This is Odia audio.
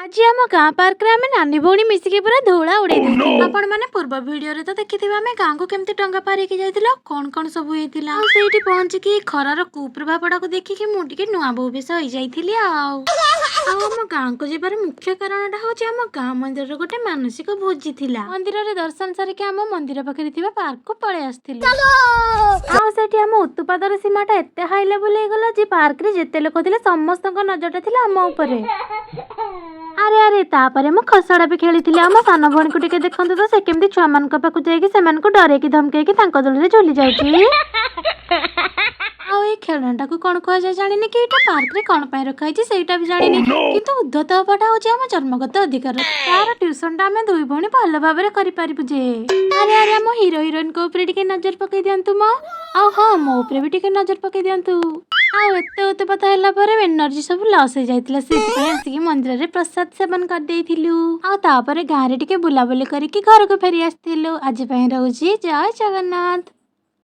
ଆଜି ଆମ ଗାଁ ପାର୍କରେ ଆମେ ନାନୀ ଭଉଣୀ ମିଶିକି ପୁରା ଧୂଳା ଉଡେଇ ଦେଇଥିଲୁ। ଆପଣ ମାନେ ପୂର୍ବ ଭିଡିଓରେ ତ ଦେଖିଥିବେ ଆମେ ଗାଁକୁ କେମିତି ଟଙ୍କା ପାରିକି ଯାଇଥିଲୁ ଆଉ କଣ କଣ ସବୁ ହେଇଥିଲା। ଆଉ ସେଇଠି ପହଞ୍ଚିକି ଖରାର କୁପ୍ରଭାବଟାକୁ ଦେଖିକି ମୁଁ ଟିକେ ନୂଆ ବୋହୂ ବେଶ ହେଇଯାଇଥିଲି। ଆଉ ଆଉ ଆମ ଗାଁକୁ ଯିବାର ମୁଖ୍ୟ କାରଣଟା ହଉଛି ଆମ ଗାଁ ମନ୍ଦିରରେ ଗୋଟେ ମାନସିକ ଭୋଜି ଥିଲା। ମନ୍ଦିରରେ ଦର୍ଶନ ସାରିକି ଆମ ମନ୍ଦିର ପାଖରେ ଥିବା ପାର୍କକୁ ପଳେଇ ଆସିଥିଲୁ। ଆଉ ସେଠି ଆମ ଉତ୍ପାଦର ସୀମାଟା ଏତେ ହାଇ ଲେଭେଲ ହେଇଗଲା ଯେ ପାର୍କରେ ଯେତେ ଲୋକ ଥିଲେ ସମସ୍ତଙ୍କ ନଜରଟା ଥିଲା ଆମ ଉପରେ। ଆରେ ଆରେ, ତାପରେ ମୁଁ ଖସଡ଼ା ବି ଖେଳିଥିଲି। ଆମ ସାନ ଭଉଣୀକୁ ଟିକେ ଦେଖନ୍ତୁ ତ, ସେ କେମିତି ଛୁଆମାନଙ୍କ ପାଖକୁ ଯାଇକି ସେମାନଙ୍କୁ ଡରେଇକି ଧମକେଇକି ତାଙ୍କ ଦୋଳିରେ ଝୁଲି ଯାଉଛି। ଆଉ ଏଇ ଖେଳଣାଟାକୁ କଣ କୁହାଯାଏ ଜାଣିନି କି ଏଇଟା ପାର୍କରେ କଣ ପାଇଁ ରଖା ହେଇଛି ସେଇଟା ବି ଜାଣିନି, କିନ୍ତୁ ଉଦ୍ଧତ ହବାଟା ହଉଛି ଆମ ଜନ୍ମଗତ ଅଧିକାର। ତାର ଟ୍ୟୁସନଟା ଆମେ ଦୁଇ ଭଉଣୀ ଭଲ ଭାବରେ କରିପାରିବୁ ଯେ। ଆରେ ଆରେ, ଆମ ହିରୋ ହିରୋଇନଙ୍କ ଉପରେ ଟିକେ ନଜର ପକେଇ ଦିଅନ୍ତୁ ମ। ଆଉ ହଁ, ମୋ ଉପରେ ବି ଟିକେ ନଜର ପକେଇ ଦିଅନ୍ତୁ। ଆଉ ଏତେ ଉତ୍ପାତ ହେଲା ପରେ ଏନର୍ଜି ସବୁ ଲସ୍ ହେଇଯାଇଥିଲା, ସେଥିପାଇଁ ଆସିକି ମନ୍ଦିରରେ ପ୍ରସାଦ ସେବନ କରିଦେଇଥିଲୁ। ଆଉ ତାପରେ ଗାଁରେ ଟିକେ ବୁଲାବୁଲି କରିକି ଘରକୁ ଫେରି ଆସିଥିଲୁ। ଆଜି ପାଇଁ ରହୁଛି, ଜୟ ଜଗନ୍ନାଥ।